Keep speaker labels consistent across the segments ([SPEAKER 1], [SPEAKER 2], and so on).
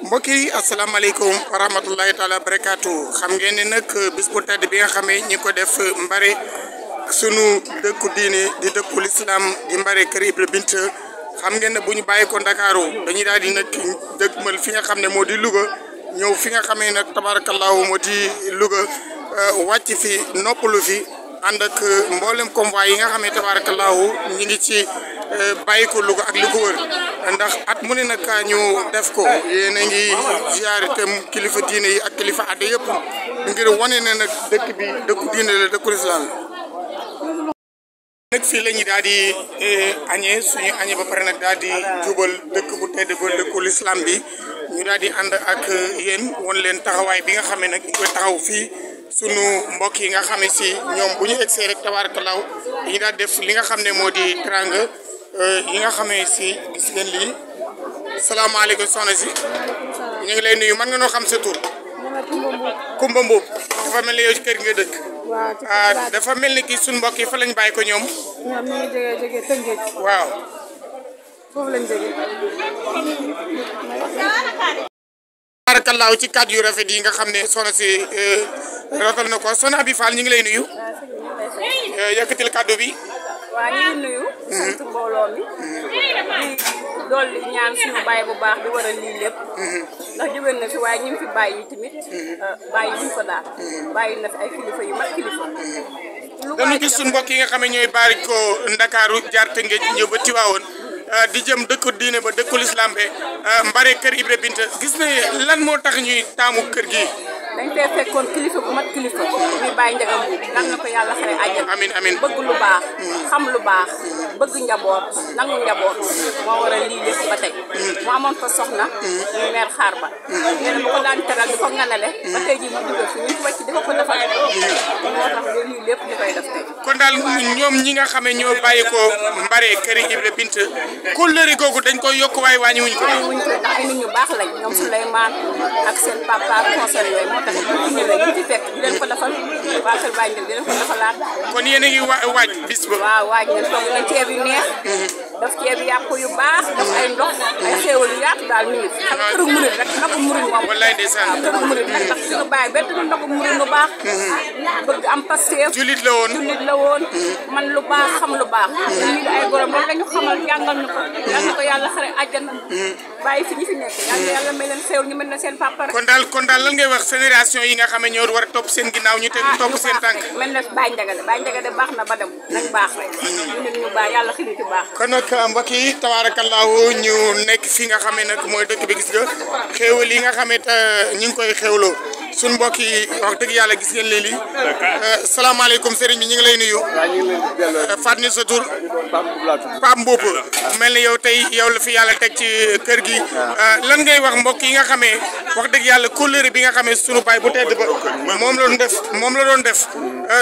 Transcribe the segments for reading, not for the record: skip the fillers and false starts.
[SPEAKER 1] mbokk yi asalaamaaleykum wa rahmatullahi taala barakaatu xam ngeen ne nag bis bu tedd bi nga xamee ñi ko def Mbare sunu dëkku diine di dëkku lislaam di Mbare kër Ibra Binta xam ngeen ne bu ñu bàyyi ko Ndakaaru dañuy daal di nag dëgmal fi nga xam ne moo di Louga ñëw fi nga xamee nag tabaarakallaahu moo di Louga wàcc fi noppalu fi ànd ak mboolem convoi yi nga xam ne tabaarakallaahu ñi ngi ci bàyyi ko Louga ak li ko wër ndax at mu ne nag ñu def ko yéen a ngi ziar itam kilifa diine yi ak kilifa aada yëpp ngir wane ne nag dëkk bi dëkku diine la dëkku lislaam nag fii la ñu daal di añee suñu añee ba pare nag daal di jubal dëkk bu tedd ba dëkku lislaam bi ñu daal di ànd ak yéen won leen taxawaay bi nga xam ne nag ñu koy taxaw fii sunu mbokk yi nga xam ne si ñoom bu ñu egsee rek tabaarakallaahu dañu daal def li nga xam ne moo di teranga yi nga xamee si gis ngeen lii salaamaaleykum soxna si ñu ngi lay nuyu mën nga noo xam sa tur. Kumba Mbuub dafa mel ni yow ci kër gi nga dëkk. dafa mel ni kii suñu mbokk yi fa lañ bàyyi ko ñoom.
[SPEAKER 2] ñoom ñu ngi jógee Tëngéej.
[SPEAKER 1] waaw.
[SPEAKER 2] foofu lañ jógee.
[SPEAKER 1] barakallahu ci kàddu yu rafet yi nga xam ne soxna si rotal na ko soxna Abi Fall ñu ngi lay nuyu. yëkkatil kàddu bi.
[SPEAKER 2] waaw ñu ngi nuyu. sant mbooloo mi. di dolli ñaan suñu bàyyi bu baax di waral lii lépp. ndax jóge na fi waaye ñu ngi fi bàyyi tamit. bàyyi buñ ko daal. bàyyi na fi ay kilifa yu mat kilifa.
[SPEAKER 1] dañu gis suñu mbokk yi nga xam ne ñooy bari ko Ndakaaru jaar Tëngéej ñëw ba Tiwaawoon di jëm dëkku diine ba dëkku lislaam be Mbare kër Ibra Binta gis ne lan moo tax ñuy taamu kër gi.
[SPEAKER 2] dañ fee fekkoon kilifa bu mat kilifa muy bàyyi njagam bu yal na ko yàlla xare àjjana.
[SPEAKER 1] amiin amiin
[SPEAKER 2] bëgg lu baax. xam lu baax. bëgg njaboot nangu njaboot moo waral lii lépp ba tey. mu amoon fa soxna. ñu meer xaar ba. nee na ma ko daan teral di ko nganale. ba tey jii mu dugal fi ñu ci wàcc di ko defal. moo tax ba lii lépp di koy def tey.
[SPEAKER 1] kon daal ñoom ñi nga xam ne ñoo bàyyi ko Mbare kër Ibra Binta kóllëre googu dañ koy yokk waaye wàññi wuñ ko.
[SPEAKER 2] wuñ ko ndax ay nit ñu baax lañ ñoom Souleymane ak seen papa ak conseil yooyu moo tax ñu ñëwee ñu ci fekk di leen ko defal waa kër Baye Ndiaye di leen ko defalaat.
[SPEAKER 1] kon yéen a ngi waaj bis ba.
[SPEAKER 2] waaw waaj nañ togg nañ ceeb yu neex. daf ceeb yàpp yu baax daf ay ndox ay xéewal yu yaatu daal mi ngi fi. xam nga këru murid rek ndoxu murid moom.
[SPEAKER 1] wallaay ndeysaan
[SPEAKER 2] waaw këru murid rek ndax suñu bàyyi benn ndoxu murid lu baax. bëgg am pasteef.
[SPEAKER 1] julit la woon
[SPEAKER 2] julit la woon. man lu baax xam lu baax. ñu di ay borom loolu la ñu xamal jàngal ñu ko. yal na ko yàlla xare àjjana. bàyyi fi ñi fi nekk yàlla may leen xéewal ñu mel ne seen papa rek.
[SPEAKER 1] kon daal lan ngay wax génération yi nga xam ne ñoo war a topp seen ginnaaw ñu topp seen tànk.
[SPEAKER 2] mel na Baye Ndiaga baax na ba dem nañ baax rek. ñu nit ñu baax yàlla xili ci baax.
[SPEAKER 1] kon nag mbokk yi tabaarakallaahu ñu nekk fi nga xam ne nag mooy dëkk bi gis nga xéewal yi nga xam ne ñu ngi koy xéewloo suñu mbokk yi wax dëgg yàlla gis ngeen leen lii. salaamaaleykum sëriñ bi ñu ngi lay nuyu.
[SPEAKER 3] waaw ñu ngi leen di delloo.
[SPEAKER 1] fàttali sa tur.
[SPEAKER 3] Pape
[SPEAKER 1] Mboup mel ni yow tey yow la fi yàlla teg ci kër gi. lan ngay wax mbokk yi nga xamee wax dëgg yàlla kóllëre bi nga xamee sunu baay bu tedd ba moom la doon def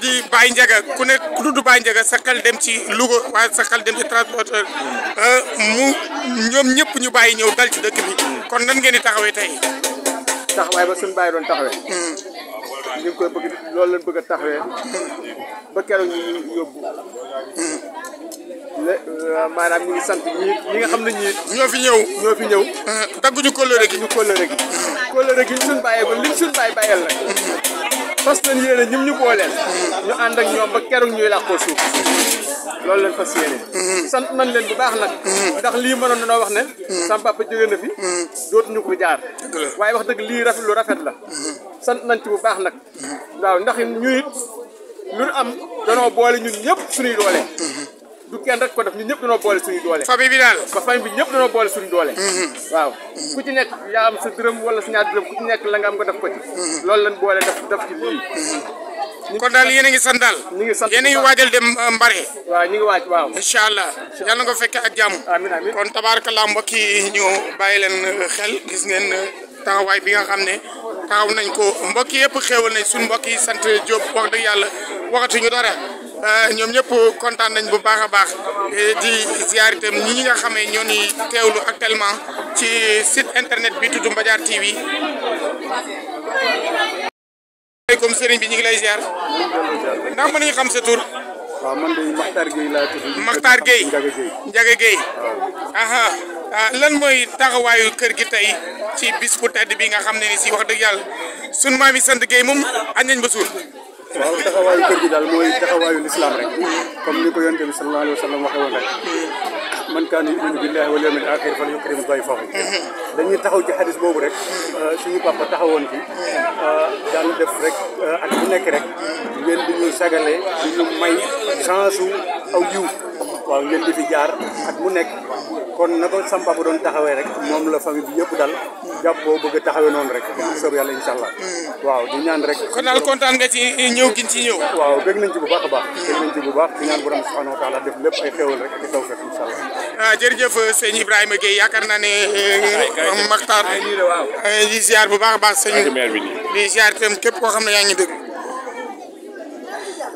[SPEAKER 1] di Baye Ndiaga ku ne ku tudd Baye Ndiaga sa xel dem ci Louga waaye sa xel dem ci transporteur ñoom ñëpp ñu bàyyi ñëw dal ci dëkk bi kon nan ngeen di taxawee tey.
[SPEAKER 3] taxawaay ba suñu bàyyi doon taxawee. ñu ngi koy bëgg loolu lañ bëgg a taxawee ba keroog ñu yóbbu. maanaam ñu ngi sant ñi nga xam ne
[SPEAKER 1] ñoo fi ñëw. dagguñu kóllëre gi.
[SPEAKER 3] kóllëre gi ñu suñu bàyyee ba liñ suñu bàyyeel la. fas nañ yéene ñum ñu booleel. ñu ànd ak ñoom ba keroog ñuy làqoo suuf. loolu lañ fas yéene. sant nañ leen bu baax nag. ndax lii mënoon nañoo wax ne. sama papa jóge na fi. dootuñu ko jaar. waaye wax dëgg lii lu rafet la. sant nañ ci bu baax nag. waaw ndax ñu it lu am danoo boole ñun ñëpp suñuy doole. du kenn rek ko def ñun ñëpp danoo boole suñuy doole.
[SPEAKER 1] famille bi daal.
[SPEAKER 3] famille bi ñëpp danoo boole suñu doole. waaw ku ci nekk yaa am sa dërëm wala sa ñaar dërëm ku ci nekk la nga am nga def ko ci. loolu lañ boole def ci lii.
[SPEAKER 1] kon daal yéen a ngi sant daal.
[SPEAKER 3] ñu ngi sant
[SPEAKER 1] yéen a ngi waajal dem Mbare.
[SPEAKER 3] waaw ñu ngi waaj waaw.
[SPEAKER 1] incha allah yàlla na ko fekke ak jàmm.
[SPEAKER 3] amiin amiin
[SPEAKER 1] kon tabaarakallah mbokk yi ñu bàyyi leen xel gis ngeen taxawaay bi nga xam ne taxaw nañ ko mbokk yëpp xéewal nañ suñu mbokk yi sant Diop wax dëgg yàlla waxatuñu dara. ñoom ñëpp kontaan nañ bu baax a baax di ziar itam ñi nga xam ne ñoo ni teewlu actuellement ci site internet bi tudd Mbadiar TV. asalaamaaleykum sëriñ bi ñu ngi lay ziar. ndax mën nañu xam sa tur.
[SPEAKER 3] waaw man de Makhtar Gueye laa tudd.
[SPEAKER 1] Makhtar Gueye. Ndiaga Gueye. aha lan mooy taxawaayu kër gi tey ci bis bu tedd bi nga xam ne ni si wax dëgg yàlla sunu maam yi sant Gueye moom añ nañ ba suur.
[SPEAKER 4] waaw taxawaayu kër gi daal mooy taxawaayu lislaam rek comme ni ko yonent bi sallallahu alayhi wa sallam waxee woon rek man kaana yu'minu billahi wal yawmil aaxir falyukrim dayfahu dañuy taxaw ci xadis boobu rek suñu papa taxawoon ci daan def rek at bu nekk rek ngeen di ñu sagale di ñu may chance aw yiw waaw ngeen di fi jaar at mu nekk kon na ko sam papa doon taxawee rek moom la famille bi yëpp daal jàppoo bëgg a taxawee noonu rek soob yàlla incha allah waaw di ñaan rek.
[SPEAKER 1] kon daal kontaan nga ci ñëw giñ ci ñëw.
[SPEAKER 4] waaw bëgg nañ ci bu baax a baax bëgg nañ ci bu baax di ñaan borom subhanahu wa taala def lépp ay xéwal rek ak i tawfeex incha allah.
[SPEAKER 1] jërëjëf sëñ Ibrahima Gueye yaakaar naa ne Makhtar di ziar bu baax a baax sëñ di ziar itam képp koo xam ne yaa ngi dégg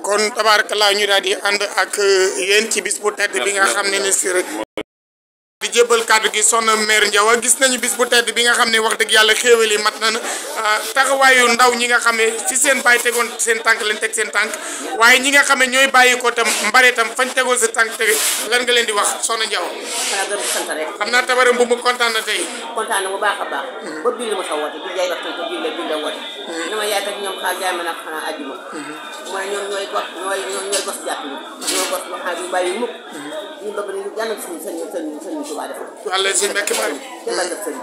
[SPEAKER 1] kon tabarakallah ñu daal di ànd ak yéen ci bis bu tedd bi nga xam ne ni si rek di jébbal kàddu gi soxna maire Ndiawa gis nañu bis bu tedd bi nga xam ne wax dëgg yàlla xéewal yi mat na taxawaayu ndaw ñi nga xam ne ci seen bàyyi tegoon seen tànk lañ teg seen tànk waaye ñi nga xam ne ñooy bàyyi ko tam mbare tam fañ tegoon sa tànk tege lan nga leen di wax soxna Ndiawa.
[SPEAKER 5] xanaa gën a sant rek.
[SPEAKER 1] xam naa tabaram bu mu kontaan na tey.
[SPEAKER 5] kontaan na bu baax a baax. ba bii la ma sa woote bi jaay waxtaan ko bii la woote. na ma yaay kat ñoom xaar jaay ma nag xanaa àjjuma. mu ne ñoom ñooy gos ñooy gos jàpp ñu. ñoo gos ba xaar yu bàyyi mukk. ñu bëgg nañu jànnal sëñ Tuubaa defal.
[SPEAKER 1] walla si mbekk bari.
[SPEAKER 5] jërëjëf def sëñ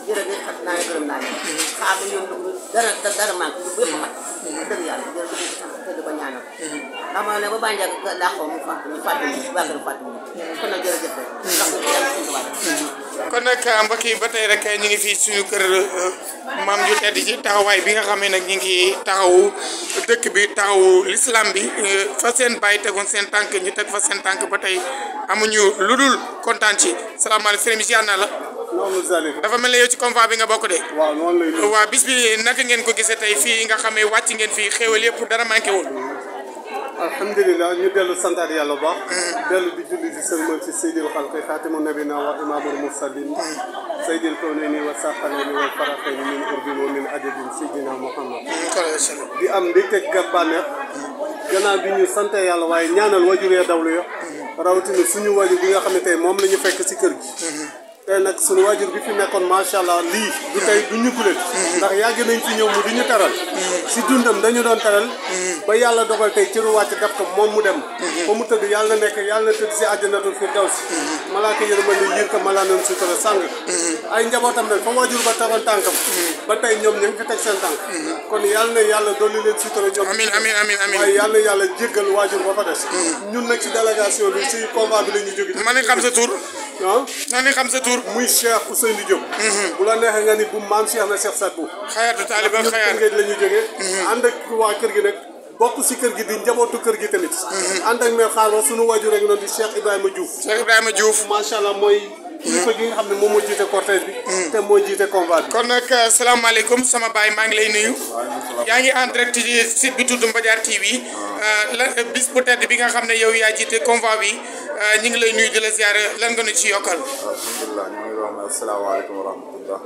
[SPEAKER 5] jërëjëf xam naa ne gërëm naa leen. xaar ba ñoom dara manque lu bépp mat. dëgg yàlla jërëjëf te di ko ñaanal. ndax ma ne ba bànja dàqoo mu fàtte ñu waa kër fàtte ñu kon nag jërëjëf rek ndax ñu jàll sëñ Tuubaa defal.
[SPEAKER 1] kon nag mbokk yi ba tey rek ñu ngi fii suñu kër maam ju tedd ji taxawaay bi nga xam ne nag ñu ngi taxawu dëkk bi taxawu l'islam bi fa seen bàyyi tegoon seen tànk ñu teg fa seen tànk ba tey amuñu lu dul kontaan ci salaamaaleykum sëriñ bi ziar naa la. dafa mel ne yow ci convoi bi nga bokk de.
[SPEAKER 4] waaw noonu lay nuyu.
[SPEAKER 1] waaw bis bi naka ngeen ko gisee tey fii nga xam ne wàcc ngeen fii xéwal yëpp dara manqué wul.
[SPEAKER 4] alhamdulilah ñu dellu santaat yàlla bu baax. dellu di julli di sëlmal ci seydil xalqi xaatimu nabina wa imaamul mursalin seydil kawnayni wa saqalayni wal faraqayni min urbin wa min ajabin seydina Muhammad di am mbégte ak bànneex gannaaw bi ñu sante yàlla waaye ñaanal wajur ya dawlu yo rawatina suñu wajur bi nga xam ne tey moom la ñu fekk si kër gi tey nag suñu wajur bi fi nekkoon macha allah lii du tey du ñu gulet ndax yàgg nañ fi ñëw mu di ñu taral si dundam dañu doon taral ba yàlla dogal tey cëru wàcc daf ko moom mu dem fa mu tëdd yàlla na tëdd si àjjanatul firdaws malaaka yërmande yiir ko malaanam sutura sàng ay njabootam nag fa wajur ba taroon tànkam ba tey ñoom ñu ngi fi teg seen tànk kon yàlla na yàlla dolli leen sutura ñoom
[SPEAKER 1] amiin amiin amiin amiin
[SPEAKER 4] waaye yàlla na yàlla jéggal wajur ba fa des ñun nag si délégation bi si combat bi la ñu jóge
[SPEAKER 1] man xam sa tur
[SPEAKER 4] ah
[SPEAKER 1] xam sa tur
[SPEAKER 4] muy Cheikh Ousseynou Diop bu la neexee nga ni bu maam Cheikh na Cheikh Sadbou
[SPEAKER 1] xayaatu taaliba xayaat
[SPEAKER 4] ngeen la ñu jógee ànd ak waa kër gi nag bokk si kër gi di njabootu kër gi tamit ànd ak mère xaar suñu wajur rek noonu di Cheikh Ibrahima Diouf
[SPEAKER 1] Cheikh Ibrahima Diouf
[SPEAKER 4] macha allah mooy kilifa gi nga xam ne moom moo jiite cortège bi te moo jiite combat bi
[SPEAKER 1] kon nag salaamaaleykum sama baay maa ngi lay nuyu yaa ngi en direct ci site bi tudd Mbadiar TV la bis bu tedd bi nga xam ne yow yaa jiite convoi bi ñu ngi lay nuyu di la ziare lan nga nu ci yokkal.
[SPEAKER 6] alhamdulilah ñu ngi wax ne asalaamaaleykum wa rahmatullah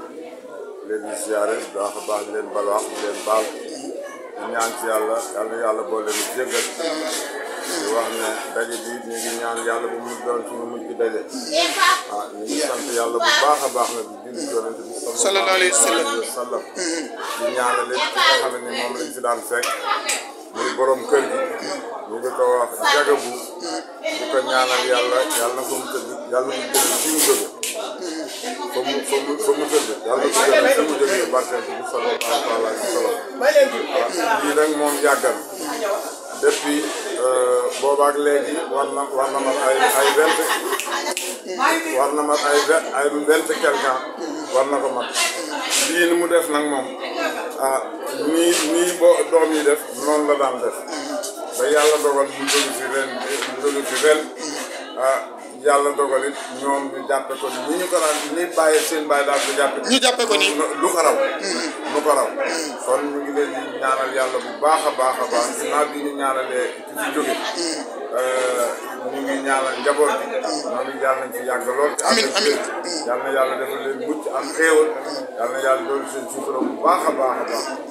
[SPEAKER 6] leen di ziare baax a baax di leen bal wax di leen baal di ñaan ci yàlla boo leen jéggal di wax ne daje bi ñu ngi ñaan yàlla bu mu doon suñu mujj daje ñu ngi sant yàlla bu baax a baax na di julli yonent bi
[SPEAKER 1] sallallahu alayhi wa
[SPEAKER 6] sallam di ñaanal it ki nga xam ne moom lañ fi daan fekk muy borom kër gi ñu ngi ko wax jagabu di ko ñaanal yàlla na fa mu tëdd yàlla mu jël fi mu jóge fa mu tëdd yàlla na ko jël fi mu jóge barke bi sallallahu alayhi wa sallam lii nag moom yàggal depuis boobaak léegi war na mat ay vingt quelque ans war na ko mat lii ni mu def nag moom nii doom yi def noonu la daan def ba yàlla dogal mu jóge fi ren yàlla dogal it ñoom ñu jàppe ko ni ñu ko daan ni bàyyi seen bàyyi daal ko jàppe
[SPEAKER 1] ñu jàppe ko nii
[SPEAKER 6] lu ko raw kon ñu ngi leen di ñaanal yàlla bu baax a baax ginnaaw bi ñu ñaanalee ci fi jóge ñu ngi ñaanal njaboot bi noonu yàlla nañ ci yàgg lool te
[SPEAKER 1] amiin amiin
[SPEAKER 6] yàlla na yàlla defal leen mucc ak xéewal yàlla na yàlla doon seen sutura bu baax a baax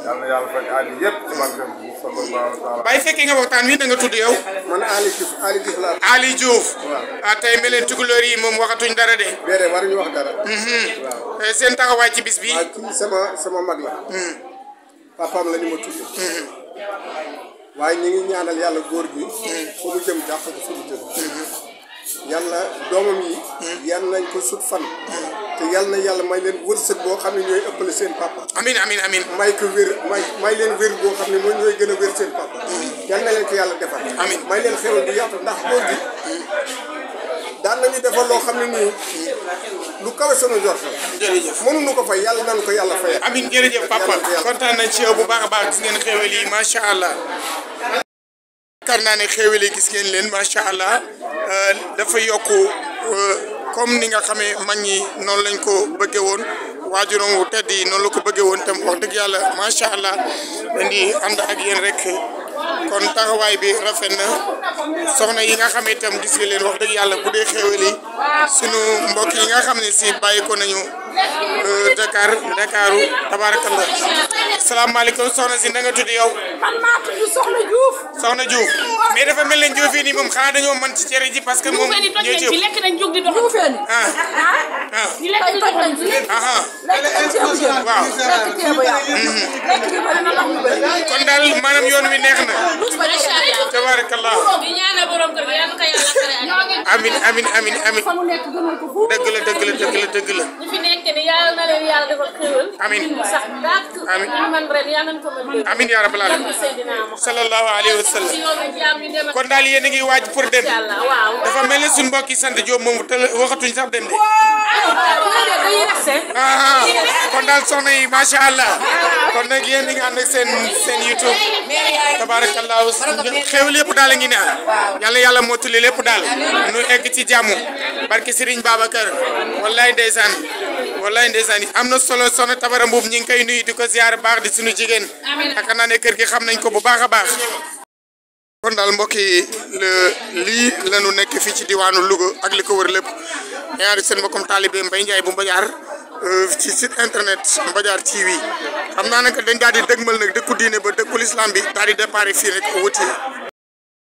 [SPEAKER 6] yàlla na yàlla faj aadi yëpp ci barkam bi sallallahu taala
[SPEAKER 1] Baye fekkee nga waxtaan wi da nga tudd yow
[SPEAKER 4] man Ali Diouf laa
[SPEAKER 1] Ali Diouf tey day mel ne tukulóor yi moom waxatuñ dara de.
[SPEAKER 4] déedéet waruñu wax dara. waaw.
[SPEAKER 1] seen taxawaay ci bis bi.
[SPEAKER 4] waaw kii sama mag la. papaam la ñu ma tudd. waaye ñu ngi ñaanal yàlla góor gi. fa mu jëm jàpp ko fa mu jëm. yàlla doomam yi. yal nañ ko sut fan. te yal na yàlla may leen wërsëg boo xam ne ñooy ëppale seen papa.
[SPEAKER 1] amiin amiin amiin.
[SPEAKER 4] may ko wér may leen wér boo xam ne mooy ñooy gën a wér seen papa. yal na leen ko yàlla defal.
[SPEAKER 1] amiin
[SPEAKER 4] may leen xewal bu yaatu ndax góor gi. daan nañu defal loo xam ne nii. lu kawe sunu jort la.
[SPEAKER 1] jërëjëf
[SPEAKER 4] mënuñu ko fay yàlla nañu ko yàlla fayal.
[SPEAKER 1] amiin jërëjëf papa kontaan nañ ci yow bu baax a baax gis ngeen xéwal yi macha allah. yaakaar naa ne xéwal yi gis ngeen leen macha allah dafa yokku comme ni nga xamee mag ñi noonu lañ ko bëggee woon waajuram wu tedd yi noonu la ko bëggee woon tam wax dëgg yàlla macha allah dañ di ànd ak yéen rek kon taxawaay bi rafet na soxna yi nga xam ne itam gis nga leen wax dëgg yàlla bu dee xéwal yi sunu mbokk yi nga xam ne si bàyyi ko nañu Dakaru tabarakallah. salaamaaleykum soxna si na nga tudd yow.
[SPEAKER 2] man maa tudd Soxna Diouf.
[SPEAKER 1] Soxna Diouf mais dafa mel ne Diouf yi nii moom xanaa dañoo mën ci cere ji parce que moom ñoo ci ëpp.
[SPEAKER 2] lekk nañ jóg di dox. di lekk di dox nañ fi.
[SPEAKER 1] waaw. kon daal maanaam yoon wi neex na. tabarakallah. amin amin amin amin. dëgg la dëgg la dëgg la dëgg la.
[SPEAKER 7] yàlla na leen yàlla defal xéwal.
[SPEAKER 1] amiin
[SPEAKER 7] sax dàkk.
[SPEAKER 1] amiin
[SPEAKER 7] ñu man ren yàlla nañ ko mën.
[SPEAKER 1] amiin yaa rabbal aalamiin. sallallahu alayhi wa sallam. kon daal yéen a ngi waaj pour dem. dafa mel ni suñu mbokk yi sant Diop moom te waxatuñ sax dem de. kon daal soxna yi macha allah. kon nag yéen a ngi ànd ak seen YouTube. tabarakallahu xéwal yëpp daal a ngi ne yàlla yàlla mottali lépp daal. nu egg ci jàmm. barke Serigne Babacar. wallaay ndeysaan. wallaay ndeysaan yi am na solo soxna Tabara Mbuub ñi ngi koy nuyu di ko ziar baax di suñu jigéen yaakaar naa ne kër gi xam nañ ko bu baax a baax. kon daal mbokk yi lii lañu nekk fii ci diwaanu Louga ak li ko wër lépp ñaari seen mbokkum taalibe Mbaye Ndiaye bu Mbadiar ci site internet Mbadiar TV xam naa nag dañ daal di dëgmal nag dëkku diine ba dëkku l'islam bi daal di départ fii rek wuti